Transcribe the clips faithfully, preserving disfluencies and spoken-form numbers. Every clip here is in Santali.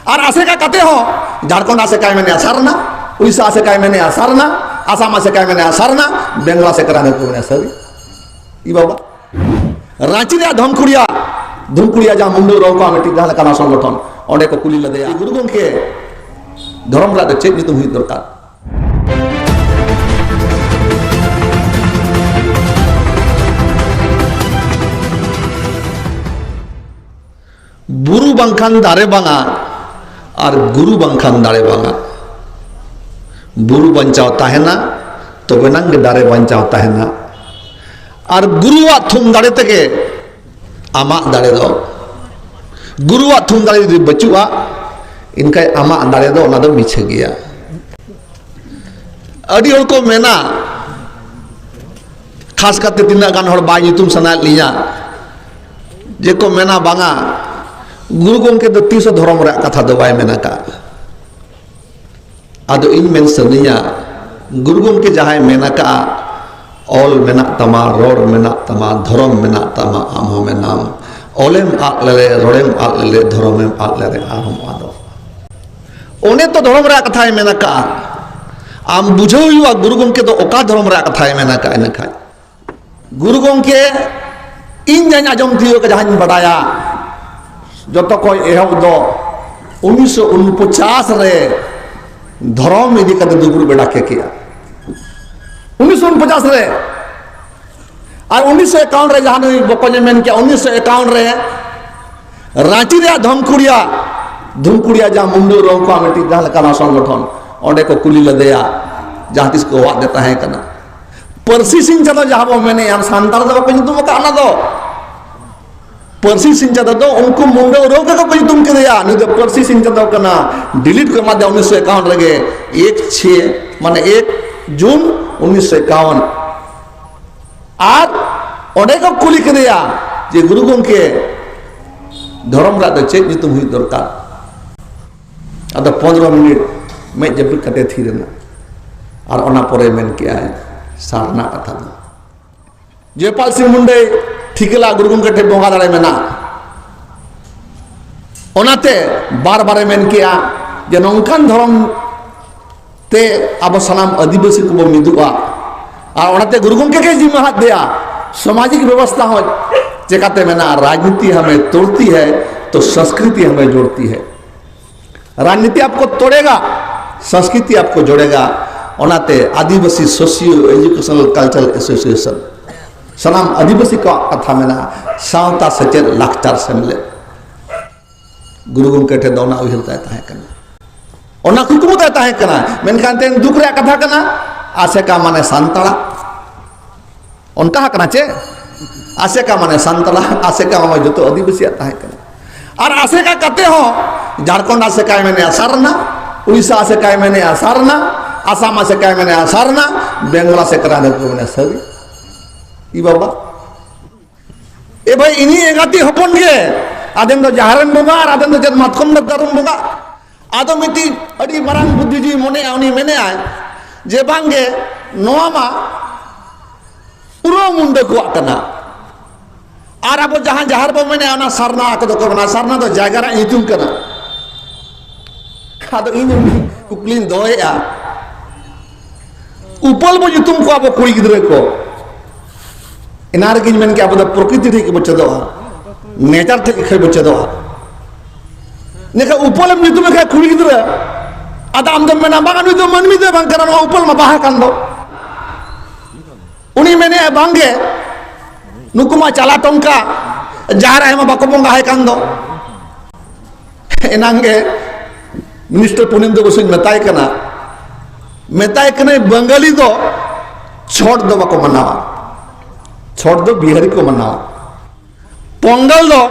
ᱟᱨ ᱟᱥᱮᱠᱟ ᱠᱟᱛᱮ ᱦᱚᱸ ᱡᱷᱟᱲᱠᱷᱚᱸᱰ ᱟᱥᱮᱠᱟᱭ ᱢᱮᱱᱮᱜᱼᱟ ᱥᱟᱨᱱᱟ, ᱩᱲᱤᱥᱥᱟ ᱟᱥᱮᱠᱟᱭ ᱢᱮᱱᱮᱜᱼᱟ ᱥᱟᱨᱱᱟ, ᱟᱥᱟᱢ ᱟᱥᱮᱠᱟᱭ ᱢᱮᱱᱮᱜᱼᱟ ᱥᱟᱨᱱᱟ, ᱵᱮᱝᱜᱚᱞ ᱟᱥᱮᱠᱟ ᱨᱮᱱ ᱠᱚ ᱢᱮᱱᱮᱜᱼᱟ ᱥᱟᱹᱨᱤ᱾ ᱤ ᱵᱟᱵᱟ, ᱨᱟᱸᱪᱤ ᱨᱮᱭᱟᱜ ᱫᱷᱚᱢᱠᱩᱲᱤᱭᱟ, ᱫᱷᱩᱢᱠᱩᱲᱤᱭᱟ ᱡᱟᱦᱟᱸ ᱢᱩᱱᱰᱟᱹ ᱨᱚᱲ ᱠᱚ ᱢᱤᱫᱴᱤᱡ ᱡᱟᱦᱟᱸ ᱞᱮᱠᱟᱱᱟᱜ ᱥᱚᱝᱜᱚᱴᱷᱚᱱ, ᱚᱸᱰᱮ ᱠᱚ ᱠᱩᱞᱤ ᱞᱮᱫᱮᱭᱟ, "ᱜᱩᱨᱩ ᱜᱚᱢᱠᱮ, ᱫᱷᱚᱨᱚᱢ ᱨᱮᱭᱟᱜ ᱫᱚ ᱪᱮᱫ ᱧᱩᱛᱩᱢ ᱦᱩᱭᱩᱜ ᱫᱚᱨᱠᱟᱨ?" ᱵᱩᱨᱩ ᱵᱟᱝᱠᱷᱟᱱ ᱫᱟᱨᱮ ᱵᱟᱝᱟ, ᱟᱨ ᱜᱩᱨᱩ ᱵᱟᱝᱠᱷᱟᱱ ᱫᱟᱨᱮ ᱵᱟᱝᱟ᱾ ᱵᱩᱨᱩ ᱵᱟᱧᱪᱟᱣ ᱛᱟᱦᱮᱱᱟ, ᱛᱚᱵᱮᱱᱟᱝ ᱜᱮ ᱫᱟᱨᱮ ᱵᱟᱧᱪᱟᱣ ᱛᱟᱦᱮᱱᱟ᱾ ᱟᱨ ᱜᱩᱨᱩᱣᱟᱜ ᱛᱷᱩᱢ ᱫᱟᱲᱮ ᱛᱮᱜᱮ ᱟᱢᱟᱜ ᱫᱟᱲᱮ ᱫᱚ, ᱜᱩᱨᱩᱣᱟᱜ ᱛᱷᱩᱢ ᱫᱟᱲᱮ ᱡᱩᱫᱤ ᱵᱟᱹᱪᱩᱜᱼᱟ, ᱮᱱᱠᱷᱟᱱ ᱟᱢᱟᱜ ᱫᱟᱲᱮ ᱫᱚ ᱚᱱᱟ ᱫᱚ ᱢᱤᱪᱷᱟᱹ ᱜᱮᱭᱟ᱾ ᱟᱹᱰᱤ ᱦᱚᱲ ᱠᱚ ᱢᱮᱱᱟ, ᱠᱷᱟᱥ ᱠᱟᱛᱮ ᱛᱤᱱᱟᱹᱜ ᱜᱟᱱ ᱦᱚᱲ ᱵᱟᱭ ᱧᱩᱛᱩᱢ ᱥᱟᱱᱟᱭᱮᱫ ᱞᱤᱧᱟ, ᱡᱮ ᱠᱚ ᱢᱮᱱᱟ, "ᱵᱟᱝᱟ, ᱜᱩᱨᱩ ᱜᱚᱢᱠᱮ ᱫᱚ ᱛᱤᱥ ᱦᱚᱸ ᱫᱷᱚᱨᱚᱢ ᱨᱮᱭᱟᱜ ᱠᱟᱛᱷᱟ ᱫᱚ ᱵᱟᱭ ᱢᱮᱱ ᱟᱠᱟᱫᱼᱟ᱾" ᱟᱫᱚ ᱤᱧ ᱢᱮᱱ ᱥᱟᱱᱟᱧᱟ, ᱜᱩᱨᱩ ᱜᱚᱢᱠᱮ ᱡᱟᱦᱟᱸᱭ ᱢᱮᱱ ᱟᱠᱟᱫᱼᱟ, "ᱚᱞ ᱢᱮᱱᱟᱜ ᱛᱟᱢᱟ, ᱨᱚᱲ ᱢᱮᱱᱟᱜ ᱛᱟᱢᱟ, ᱫᱷᱚᱨᱚᱢ ᱢᱮᱱᱟᱜ ᱛᱟᱢᱟ, ᱟᱢ ᱦᱚᱸ ᱢᱮᱱᱟᱢ, ᱚᱞᱮᱢ ᱟᱫ ᱞᱮᱨᱮ, ᱨᱚᱲᱮᱢ ᱟᱫ ᱞᱮᱨᱮ, ᱫᱷᱚᱨᱚᱢᱮᱢ ᱟᱫ ᱞᱮᱨᱮ, ᱟᱨᱦᱚᱸᱢ ᱟᱫᱚᱜ᱾" ᱚᱱᱮ ᱛᱚ ᱫᱷᱚᱨᱚᱢ ᱨᱮᱭᱟᱜ ᱠᱟᱛᱷᱟᱭ ᱢᱮᱱ ᱟᱠᱟᱫᱼᱟ᱾ ᱟᱢ ᱵᱩᱡᱷᱟᱹᱣ ᱦᱩᱭᱩᱜᱼᱟ, ᱜᱩᱨᱩ ᱜᱚᱢᱠᱮ ᱫᱚ ᱚᱠᱟ ᱫᱷᱚᱨᱚᱢ ᱨᱮᱭᱟᱜ ᱠᱟᱛᱷᱟᱭ ᱢᱮᱱ ᱟᱠᱟᱫᱼᱟ᱾ ᱤᱱᱟᱹᱠᱷᱟᱱ ᱜᱩᱨᱩ ᱜᱚᱢᱠᱮ, ᱤᱧ ᱡᱟᱧ ᱟᱸᱡᱚᱢ ᱛᱤᱭᱳᱜ ᱠᱟᱫᱟ, ᱡᱟᱦᱟᱧ ᱵᱟᱰᱟᱭᱟ, ᱡᱚᱛᱚ ᱠᱷᱚᱱ ᱮᱦᱚᱵ ᱫᱚ ᱩᱱᱤᱥᱥᱚ ᱩᱱᱯᱚᱪᱟᱥ ᱨᱮ ᱫᱷᱚᱨᱚᱢ ᱤᱫᱤ ᱠᱟᱛᱮ ᱫᱩᱯᱲᱩᱵ ᱵᱮᱲᱟ ᱠᱮ ᱠᱮᱜᱼᱟ᱾ ᱩᱱᱤᱥᱥᱚ ᱩᱱᱯᱚᱪᱟᱥ ᱨᱮ, ᱟᱨ ᱩᱱᱤᱥᱥᱚ ᱮᱠᱟᱣᱚᱱ ᱨᱮ ᱡᱟᱦᱟᱸ ᱱᱩᱭ ᱵᱚᱠᱚᱧᱮ ᱢᱮᱱ ᱠᱮᱜᱼᱟ, ᱩᱱᱤᱥᱥᱚ ᱮᱠᱟᱣᱚᱱ ᱨᱮ ᱨᱟᱸᱪᱤ ᱨᱮᱭᱟᱜ ᱫᱷᱚᱢᱠᱩᱲᱤᱭᱟ, ᱫᱷᱩᱢᱠᱩᱲᱤᱭᱟ ᱡᱟᱦᱟᱸ ᱢᱩᱱᱰᱟᱹ ᱨᱚᱝ ᱠᱚᱣᱟᱜ ᱢᱤᱫᱴᱤᱡ ᱡᱟᱦᱟᱸ ᱞᱮᱠᱟᱱᱟᱜ ᱥᱚᱝᱜᱚᱴᱷᱚᱱ, ᱚᱸᱰᱮ ᱠᱚ ᱠᱩᱞᱤ ᱞᱮᱫᱮᱭᱟ, ᱡᱟᱦᱟᱸ ᱛᱤᱥ ᱠᱚ ᱦᱚᱦᱚᱣᱟᱫᱮ ᱛᱟᱦᱮᱸ ᱠᱟᱱᱟ᱾ ᱯᱟᱹᱨᱥᱤ ᱥᱤᱧ ᱪᱟᱸᱫᱚ ᱡᱟᱦᱟᱸ ᱵᱚ ᱢᱮᱱᱮᱜᱼᱟ, ᱥᱟᱱᱛᱟᱲ ᱫᱚ ᱵᱟᱠᱚ ᱧᱩᱛᱩᱢ ᱟᱠᱟᱫ ᱚᱱᱟ ᱫᱚ᱾ ᱯᱟᱹᱨᱥᱤ ᱥᱤᱧ ᱪᱟᱸᱫᱚ ᱫᱚ ᱩᱱᱠᱩ ᱢᱩᱱᱰᱟᱹ ᱨᱚᱝ ᱜᱮᱠᱚ ᱧᱩᱛᱩᱢ ᱠᱮᱫᱮᱭᱟ᱾ ᱱᱩᱭ ᱫᱚ ᱯᱟᱹᱨᱥᱤ ᱥᱤᱧ ᱪᱟᱸᱫᱚ ᱠᱟᱱᱟ, ᱰᱤᱞᱤᱴ ᱠᱚ ᱮᱢᱟᱫᱮᱭᱟ ᱩᱱᱤᱥᱥᱚ ᱮᱠᱟᱣᱚᱱ ᱨᱮᱜᱮ, ᱮᱠ ᱪᱷᱮ, ᱢᱟᱱᱮ ᱮᱠ ᱡᱩᱱ ᱩᱱᱤᱥᱥᱚ ᱮᱠᱟᱣᱚᱱ᱾ ᱟᱨ ᱚᱸᱰᱮ ᱠᱚ ᱠᱩᱞᱤ ᱠᱮᱫᱮᱭᱟ ᱡᱮ, "ᱜᱩᱨᱩ ᱜᱚᱢᱠᱮ, ᱫᱷᱚᱨᱚᱢ ᱨᱮᱭᱟᱜ ᱫᱚ ᱪᱮᱫ ᱧᱩᱛᱩᱢ ᱦᱩᱭᱩᱜ ᱫᱚᱨᱠᱟᱨ?" ᱟᱫᱚ ᱯᱚᱱᱨᱚ ᱢᱤᱱᱤᱴ ᱢᱮᱫ ᱡᱟᱹᱯᱤᱫ ᱠᱟᱛᱮ ᱛᱷᱤᱨ ᱮᱱᱟ᱾ ᱟᱨ ᱚᱱᱟ ᱯᱚᱨᱮ ᱢᱮᱱ ᱠᱮᱜᱼᱟᱭ, "ᱥᱟᱨᱱᱟ ᱠᱟᱛᱷᱟ ᱫᱚ ᱡᱚᱭᱯᱟᱞ ᱥᱤᱝ ᱢᱩᱱᱰᱟᱹᱭ ᱴᱷᱤᱠᱟᱹ ᱞᱟᱜ ᱜᱩᱨᱩ ᱜᱚᱢᱠᱮ ᱴᱷᱮᱱ ᱵᱚᱸᱜᱟ ᱫᱟᱲᱮ ᱢᱮᱱᱟᱜᱼᱟ, ᱚᱱᱟᱛᱮ ᱵᱟᱨ ᱵᱟᱨᱮ ᱢᱮᱱ ᱠᱮᱜᱼᱟ ᱡᱮ ᱱᱚᱝᱠᱟᱱ ᱫᱷᱚᱨᱚᱢ ᱛᱮ ᱟᱵᱚ ᱥᱟᱱᱟᱢ ᱟᱹᱫᱤᱵᱟᱹᱥᱤ ᱠᱚᱵᱚ ᱢᱤᱫᱚᱜᱼᱟ᱾ ᱟᱨ ᱚᱱᱟᱛᱮ ᱜᱩᱨᱩ ᱜᱚᱢᱠᱮ ᱜᱮ ᱡᱤᱢᱟᱹ ᱦᱟᱫ ᱫᱮᱭᱟ, ᱥᱟᱢᱟᱡᱤᱠ ᱵᱮᱵᱚᱥᱛᱷᱟ ᱦᱚᱸ ᱪᱮᱠᱟᱛᱮ ᱢᱮᱱᱟᱜᱼᱟ, ᱨᱟᱡᱽᱱᱤᱛᱤ ᱦᱟᱢᱮ ᱛᱳᱲᱛᱤ ᱦᱟᱭ ᱛᱚ ᱥᱚᱝᱥᱠᱨᱤᱛᱤ ᱦᱟᱢᱮ ᱡᱳᱲᱛᱤ ᱦᱟᱭ, ᱨᱟᱡᱽᱱᱤᱛᱤ ᱟᱯᱠᱳ ᱛᱳᱲᱮᱜᱟ, ᱥᱚᱝᱥᱠᱨᱤᱛᱤ ᱟᱯᱠᱳ ᱡᱳᱲᱮᱜᱟ᱾ ᱚᱱᱟᱛᱮ ᱟᱹᱫᱤᱵᱟᱹᱥᱤ ᱥᱳᱥᱤᱭᱳ ᱮᱡᱩᱠᱮᱥᱚᱱᱟᱞ ᱠᱟᱞᱪᱟᱨᱟᱞ ᱮᱥᱳᱥᱤᱭᱮᱥᱚᱱ, ᱥᱟᱱᱟᱢ ᱟᱹᱫᱤᱵᱟᱹᱥᱤ ᱠᱚᱣᱟᱜ ᱠᱟᱛᱷᱟ ᱢᱮᱱᱟᱜᱼᱟ, ᱥᱟᱶᱛᱟ ᱥᱮᱪᱮᱫ ᱞᱟᱠᱪᱟᱨ ᱥᱮᱢᱞᱮᱫ᱾ ᱜᱩᱨᱩ ᱜᱚᱢᱠᱮ ᱴᱷᱮᱱ ᱫᱚ ᱚᱱᱟ ᱩᱭᱦᱟᱹᱨ ᱛᱟᱭ ᱛᱟᱦᱮᱸ ᱠᱟᱱᱟ, ᱚᱱᱟ ᱠᱩᱠᱢᱩ ᱛᱟᱭ ᱛᱟᱦᱮᱸ ᱠᱟᱱᱟ᱾ ᱢᱮᱱᱠᱷᱟᱱ ᱛᱮᱦᱮᱧ ᱫᱩᱠ ᱨᱮᱭᱟᱜ ᱠᱟᱛᱷᱟ ᱠᱟᱱᱟ, ᱟᱥᱮᱠᱟ ᱢᱟᱱᱮ ᱥᱟᱱᱛᱟᱲᱟ, ᱚᱱᱠᱟ ᱠᱟᱱᱟ ᱪᱮ? ᱟᱥᱮᱠᱟ ᱢᱟᱱᱮ ᱥᱟᱱᱛᱟᱲᱟ, ᱟᱥᱮᱠᱟ ᱢᱟᱱᱮ ᱡᱚᱛᱚ ᱟᱹᱫᱤᱵᱟᱹᱥᱤᱭᱟᱜ ᱛᱟᱦᱮᱸ ᱠᱟᱱᱟ᱾ ᱟᱨ ᱟᱥᱮᱠᱟ ᱠᱟᱛᱮ ᱦᱚᱸ ᱡᱷᱟᱲᱠᱷᱚᱸᱰ ᱟᱥᱮᱠᱟᱭ ᱢᱮᱱᱮᱜᱼᱟ ᱥᱟᱨᱱᱟ, ᱩᱲᱤᱥᱥᱟ ᱟᱥᱮᱠᱟᱭ ᱢᱮᱱᱮᱜᱼᱟ ᱥᱟᱨᱱᱟ, ᱟᱥᱟᱢ ᱟᱥᱮᱠᱟᱭ ᱢᱮᱱᱮᱜᱼᱟ ᱥᱟᱨᱱᱟ, ᱵᱮᱝᱜᱚᱞ ᱟᱥᱮᱠᱟ ᱨᱮ ᱠᱚ ᱢᱮᱱᱮᱜᱼᱟ ᱥᱟᱹᱨᱤ᱾ ᱤ ᱵᱟᱵᱟ, ᱮ ᱵᱷᱟᱭ, ᱤᱧᱤᱡ ᱮᱸᱜᱟᱛᱤᱡ ᱦᱚᱯᱚᱱ ᱜᱮ ᱟᱫᱮᱱ ᱫᱚ ᱡᱟᱦᱮᱨ ᱨᱮᱱ ᱵᱚᱸᱜᱟ ᱟᱨ ᱟᱫᱮᱱ ᱫᱚ ᱪᱮᱫ ᱢᱟᱛᱠᱚᱢ ᱫᱟᱨᱮ ᱨᱮᱱ ᱵᱚᱸᱜᱟ᱾ ᱟᱫᱚ ᱢᱤᱫᱴᱤᱡ ᱟᱹᱰᱤ ᱢᱟᱨᱟᱝ ᱵᱩᱫᱽᱫᱷᱤᱡᱤᱵᱤ ᱢᱚᱱᱮᱭᱟ, ᱩᱱᱤ ᱢᱮᱱᱮᱜᱼᱟᱭ ᱡᱮ ᱵᱟᱝᱜᱮ, ᱱᱚᱣᱟ ᱢᱟ ᱯᱩᱨᱟᱹ ᱢᱩᱱᱰᱟᱹ ᱠᱚᱣᱟᱜ ᱠᱟᱱᱟ᱾ ᱟᱨ ᱟᱵᱚ ᱡᱟᱦᱟᱸ ᱡᱟᱦᱮᱨ ᱵᱚ ᱢᱮᱱᱮᱜᱼᱟ, ᱚᱱᱟ ᱥᱟᱨᱱᱟ ᱠᱚᱫᱚ ᱠᱚ ᱢᱮᱱᱟ, ᱥᱟᱨᱱᱟ ᱫᱚ ᱡᱟᱭᱜᱟ ᱨᱮᱭᱟᱜ ᱧᱩᱛᱩᱢ ᱠᱟᱱᱟ᱾ ᱟᱫᱚ ᱤᱧ ᱢᱤᱫ ᱠᱩᱠᱞᱤᱧ ᱫᱚᱦᱚᱭᱮᱜᱼᱟ, ᱩᱯᱟᱹᱞ ᱵᱚ ᱧᱩᱛᱩᱢ ᱠᱚᱣᱟ ᱟᱵᱚ ᱠᱩᱲᱤ ᱜᱤᱫᱽᱨᱟᱹ ᱠᱚ, ᱮᱱᱟ ᱨᱮᱜᱮᱧ ᱢᱮᱱ ᱠᱮᱜᱼᱟ, ᱟᱵᱚ ᱫᱚ ᱯᱨᱚᱠᱨᱤᱛᱤ ᱴᱷᱮᱡ ᱜᱮᱵᱚ ᱪᱮᱫᱚᱜᱼᱟ, ᱱᱮᱪᱟᱨ ᱴᱷᱮᱡ ᱠᱷᱚᱡ ᱵᱚ ᱪᱮᱫᱚᱜᱼᱟ᱾ ᱤᱱᱟᱹᱠᱷᱟᱱ ᱩᱯᱟᱹᱞᱮᱢ ᱧᱩᱛᱩᱢᱮ ᱠᱷᱟᱡ ᱠᱩᱲᱤ ᱜᱤᱫᱽᱨᱟᱹ, ᱟᱫᱚ ᱟᱢ ᱫᱚᱢ ᱢᱮᱱᱟ, "ᱵᱟᱝᱟ, ᱱᱩᱭ ᱫᱚ ᱢᱟᱹᱱᱢᱤ ᱫᱚ ᱵᱟᱝ ᱠᱟᱱᱟ, ᱱᱚᱣᱟ ᱩᱯᱟᱹᱞ ᱢᱟ ᱵᱟᱦᱟ ᱠᱟᱱ ᱫᱚ᱾" ᱩᱱᱤ ᱢᱮᱱᱮᱜᱼᱟ, "ᱵᱟᱝᱜᱮ, ᱱᱩᱠᱩ ᱢᱟ ᱪᱟᱞᱟ ᱴᱚᱝᱠᱟ, ᱡᱟᱦᱮᱨ ᱟᱭᱳ ᱢᱟ ᱵᱟᱠᱚ ᱵᱚᱸᱜᱟ ᱟᱭ ᱠᱟᱱ ᱫᱚ᱾" ᱮᱱᱟᱝ ᱜᱮ ᱢᱤᱱᱤᱥᱴᱟᱨ ᱯᱩᱱᱤᱱᱫᱨᱚ ᱵᱚᱥᱩᱧ ᱢᱮᱛᱟᱭ ᱠᱟᱱᱟ, ᱢᱮᱛᱟᱭ ᱠᱟᱹᱱᱟᱹᱧ, "ᱵᱟᱝᱜᱟᱞᱤ ᱫᱚ ᱪᱷᱚᱴ ᱫᱚ ᱵᱟᱠᱚ ᱢᱟᱱᱟᱣᱟ, ᱪᱷᱚᱴ ᱫᱚ ᱵᱤᱦᱟᱨᱤ ᱠᱚ ᱢᱟᱱᱟᱣᱟ, ᱯᱚᱝᱜᱟᱞ ᱫᱚ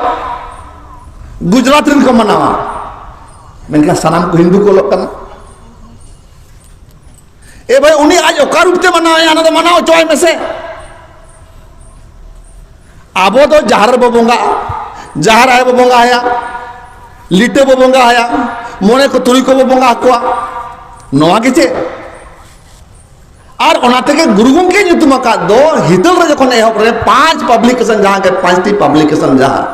ᱜᱩᱡᱽᱨᱟᱴ ᱨᱮᱱ ᱠᱚ ᱢᱟᱱᱟᱣᱟ, ᱢᱮᱱᱠᱷᱟᱱ ᱥᱟᱱᱟᱢ ᱠᱚ ᱦᱤᱱᱫᱩ ᱠᱚ ᱚᱞᱚᱜ ᱠᱟᱱᱟ᱾" ᱮ ᱵᱷᱟᱭ, ᱩᱱᱤ ᱟᱡ ᱚᱠᱟ ᱨᱩᱯ ᱛᱮ ᱢᱟᱱᱟᱣᱮᱭᱟ, ᱚᱱᱟ ᱫᱚ ᱢᱟᱱᱟᱣ ᱦᱚᱪᱚᱣᱟᱭ ᱢᱮᱥᱮ᱾ ᱟᱵᱚ ᱫᱚ ᱡᱟᱦᱮᱨ ᱨᱮᱵᱚ ᱵᱚᱸᱜᱟᱜᱼᱟ, ᱡᱟᱦᱮᱨ ᱟᱭᱳ ᱵᱚ ᱵᱚᱸᱜᱟ ᱟᱭᱟ, ᱞᱤᱴᱟᱹ ᱵᱚ ᱵᱚᱸᱜᱟ ᱟᱭᱟ, ᱢᱚᱬᱮ ᱠᱚ ᱛᱩᱨᱩᱭ ᱠᱚᱵᱚ ᱵᱚᱸᱜᱟ ᱟᱠᱚᱣᱟ, ᱱᱚᱣᱟ ᱜᱮ ᱪᱮᱫ? ᱟᱨ ᱚᱱᱟ ᱛᱮᱜᱮ ᱜᱩᱨᱩ ᱜᱚᱢᱠᱮ ᱧᱩᱛᱩᱢ ᱟᱠᱟᱫ ᱫᱚ ᱦᱤᱛᱟᱹᱞ ᱨᱮ ᱡᱚᱠᱷᱚᱱ ᱮᱦᱚᱵ ᱨᱮ ᱯᱟᱸᱪ ᱯᱟᱵᱽᱞᱤᱠᱮᱥᱚᱱ, ᱡᱟᱦᱟᱸ ᱜᱮ ᱯᱟᱸᱪᱴᱤ ᱯᱟᱵᱽᱞᱤᱠᱮᱥᱚᱱ ᱡᱟᱦᱟᱸ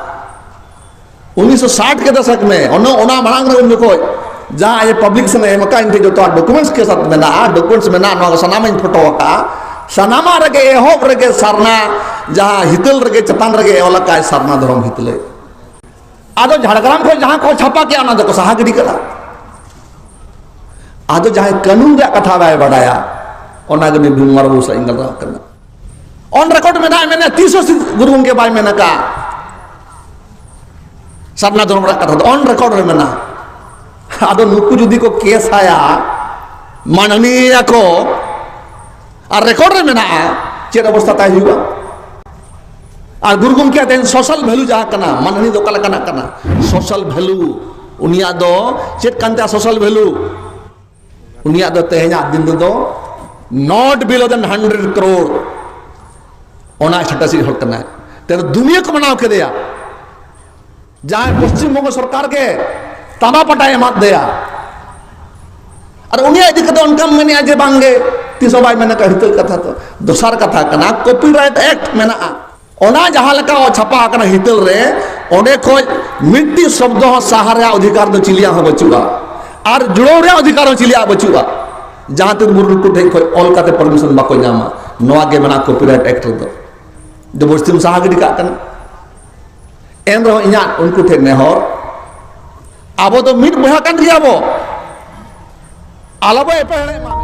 ᱩᱱᱤᱥᱥᱚ ᱥᱟᱴ ᱜᱮ ᱫᱚᱥᱚᱠ ᱢᱮ, ᱚᱱᱟ ᱚᱱᱟ ᱢᱟᱲᱟᱝ ᱨᱮ ᱩᱱ ᱡᱚᱠᱷᱚᱡ ᱡᱟᱦᱟᱸ ᱤᱧ ᱯᱟᱵᱽᱞᱤᱠᱮᱥᱚᱱ ᱮ ᱮᱢ ᱟᱠᱟᱫ, ᱤᱧ ᱴᱷᱮᱱ ᱡᱚᱛᱚᱣᱟᱜ ᱰᱚᱠᱩᱢᱮᱱᱴᱥ ᱠᱮ ᱥᱟᱛ ᱢᱮᱱᱟᱜᱼᱟ, ᱰᱚᱠᱩᱢᱮᱱᱴᱥ ᱢᱮᱱᱟᱜᱼᱟ, ᱱᱚᱣᱟ ᱠᱚ ᱥᱟᱱᱟᱢᱟᱜ ᱤᱧ ᱯᱷᱳᱴᱳ ᱟᱠᱟᱫᱼᱟ᱾ ᱥᱟᱱᱟᱢᱟᱜ ᱨᱮᱜᱮ ᱮᱦᱚᱵ ᱨᱮᱜᱮ ᱥᱟᱨᱱᱟ, ᱡᱟᱦᱟᱸ ᱦᱤᱛᱟᱹᱞ ᱨᱮᱜᱮ ᱪᱮᱛᱟᱱ ᱨᱮᱜᱮ ᱚᱞ ᱟᱠᱟᱫ ᱥᱟᱨᱱᱟ ᱫᱷᱚᱨᱚᱢ ᱦᱤᱛᱟᱹᱞ᱾ ᱟᱫᱚ ᱡᱷᱟᱲᱜᱨᱟᱢ ᱠᱷᱚᱱ ᱡᱟᱦᱟᱸ ᱠᱚ ᱪᱷᱟᱯᱟ ᱠᱮᱜᱼᱟ, ᱚᱱᱟ ᱫᱚᱠᱚ ᱥᱟᱦᱟ ᱜᱤᱰᱤ ᱠᱟᱫᱟ᱾ ᱟᱫᱚ ᱡᱟᱦᱟᱸᱭ ᱠᱟᱹᱱᱩᱱ ᱨᱮᱭᱟᱜ ᱠᱟᱛᱷᱟ ᱵᱟᱭ ᱵᱟᱰᱟᱭᱟ, ᱚᱱᱟ ᱜᱮ ᱩᱱᱤ ᱵᱷᱤᱢ ᱢᱟᱨ ᱵᱟᱹᱵᱩ ᱥᱟᱶ ᱤᱧ ᱜᱟᱞᱢᱟᱨᱟᱣ ᱠᱟᱱᱟ᱾ ᱚᱱ ᱨᱮᱠᱚᱨᱰ ᱢᱮᱱᱟᱜᱼᱟ, ᱢᱮᱱᱟ ᱛᱤᱥ ᱦᱚᱸ ᱥᱤ-, ᱜᱩᱨᱩ ᱜᱚᱢᱠᱮ ᱵᱟᱭ ᱢᱮᱱ ᱟᱠᱟᱫ, ᱥᱟᱨᱱᱟ ᱫᱷᱚᱨᱚᱢ ᱨᱮᱭᱟᱜ ᱠᱟᱛᱷᱟ ᱫᱚ ᱚᱱ ᱨᱮᱠᱚᱨᱰ ᱨᱮ ᱢᱮᱱᱟᱜᱼᱟ᱾ ᱟᱫᱚ ᱱᱩᱠᱩ ᱡᱩᱫᱤ ᱠᱚ ᱠᱮᱥ ᱟᱭᱟ, ᱢᱟᱱᱦᱟᱹᱱᱤᱭᱟ ᱠᱚ, ᱟᱨ ᱨᱮᱠᱚᱨᱰ ᱨᱮ ᱢᱮᱱᱟᱜᱼᱟ, ᱪᱮᱫ ᱚᱵᱚᱥᱛᱟ ᱛᱟᱭ ᱦᱩᱭᱩᱜᱼᱟ? ᱟᱨ ᱜᱩᱨᱩ ᱜᱚᱢᱠᱮᱭᱟᱜ ᱛᱮᱦᱮᱧ ᱥᱳᱥᱟᱞ ᱵᱷᱮᱞᱩ ᱡᱟᱦᱟᱸ ᱠᱟᱱᱟ, ᱢᱟᱱᱦᱟᱹᱱᱤ ᱫᱚ ᱚᱠᱟ ᱞᱮᱠᱟᱱᱟᱜ ᱠᱟᱱᱟ? ᱥᱳᱥᱟᱞ ᱵᱷᱮᱞᱩ, ᱩᱱᱤᱭᱟᱜ ᱫᱚ ᱪᱮᱫ ᱠᱟᱱ ᱛᱟᱭᱟ ᱥᱳᱥᱟᱞ ᱵᱷᱮᱞᱩ? ᱩᱱᱤᱭᱟᱜ ᱫᱚ ᱛᱮᱦᱮᱧᱟᱜ ᱫᱤᱱ ᱨᱮᱫᱚ not below than hundred crore, ᱚᱱᱟ ᱥᱴᱮᱴᱟᱥ ᱨᱤᱡ ᱦᱚᱲ ᱠᱟᱱᱟᱭ᱾ ᱛᱮ ᱫᱩᱱᱤᱭᱟᱹ ᱠᱚ ᱢᱟᱱᱟᱣ ᱠᱮᱫᱮᱭᱟ᱾ ᱡᱟᱦᱟᱸᱭ ᱯᱚᱥᱪᱤᱢ ᱵᱚᱝᱜᱚ ᱥᱚᱨᱠᱟᱨ ᱜᱮ ᱛᱟᱢᱟ ᱯᱟᱴᱟᱭ ᱮᱢᱟᱫ ᱫᱮᱭᱟ᱾ ᱟᱨ ᱩᱱᱤᱭᱟᱜ ᱤᱫᱤ ᱠᱟᱛᱮ ᱚᱱᱠᱟᱢ ᱢᱮᱱᱮᱜᱼᱟ ᱡᱮ ᱵᱟᱝᱜᱮ, ᱛᱤᱥ ᱦᱚᱸ ᱵᱟᱭ ᱢᱮᱱ ᱟᱠᱟᱫ ᱦᱤᱛᱟᱹᱞ ᱠᱟᱛᱷᱟ᱾ ᱫᱚ ᱫᱚᱥᱟᱨ ᱠᱟᱛᱷᱟ ᱠᱟᱱᱟ, ᱠᱚᱯᱤᱨᱟᱭᱤᱴ ᱮᱠᱴ ᱢᱮᱱᱟᱜᱼᱟ, ᱚᱱᱟ ᱡᱟᱦᱟᱸ ᱞᱮᱠᱟ ᱪᱷᱟᱯᱟ ᱟᱠᱟᱱᱟ ᱦᱤᱛᱟᱹᱞ ᱨᱮ, ᱚᱸᱰᱮ ᱠᱷᱚᱱ ᱢᱤᱫᱴᱤᱡ ᱥᱚᱵᱫᱚ ᱦᱚᱸ ᱥᱟᱦᱟ ᱨᱮᱭᱟᱜ ᱚᱫᱷᱤᱠᱟᱨ ᱫᱚ ᱪᱤᱞᱤᱭᱟᱜ ᱦᱚᱸ ᱵᱟᱹᱪᱩᱜᱼᱟ, ᱟᱨ ᱡᱩᱲᱟᱹᱣ ᱨᱮᱭᱟᱜ ᱚᱫᱷᱤᱠᱟᱨ ᱦᱚᱸ ᱪᱤᱞᱤᱭᱟᱜ ᱵᱟᱹᱪᱩᱜᱼᱟ᱾ ᱡᱟᱦᱟᱸ ᱛᱤᱱ ᱢᱩᱨᱢᱩ ᱴᱷᱮᱱ ᱠᱷᱚᱱ ᱚᱞ ᱠᱟᱛᱮ ᱯᱟᱨᱢᱤᱥᱚᱱ ᱵᱟᱠᱚ ᱧᱟᱢᱟ, ᱱᱚᱣᱟ ᱜᱮ ᱢᱮᱱᱟᱜᱼᱟ ᱠᱚᱯᱤᱨᱟᱭᱤᱴ ᱮᱠᱴ ᱨᱮᱫᱚ᱾ ᱡᱚᱵᱚᱨᱫᱚᱥᱛᱤᱢ ᱥᱟᱦᱟ ᱜᱤᱰᱤ ᱠᱟᱜ ᱠᱟᱱᱟ᱾ ᱮᱱ ᱨᱮᱦᱚᱸ ᱤᱧᱟᱹᱜ ᱩᱱᱠᱩ ᱴᱷᱮᱱ ᱱᱮᱦᱚᱨ, ᱟᱵᱚ ᱫᱚ ᱢᱤᱫ ᱵᱚᱭᱦᱟ ᱠᱟᱱ ᱜᱮᱭᱟ ᱵᱚ, ᱟᱞᱚ ᱵᱚ ᱮᱯᱮᱨ ᱦᱮᱲᱮᱡ ᱢᱟ᱾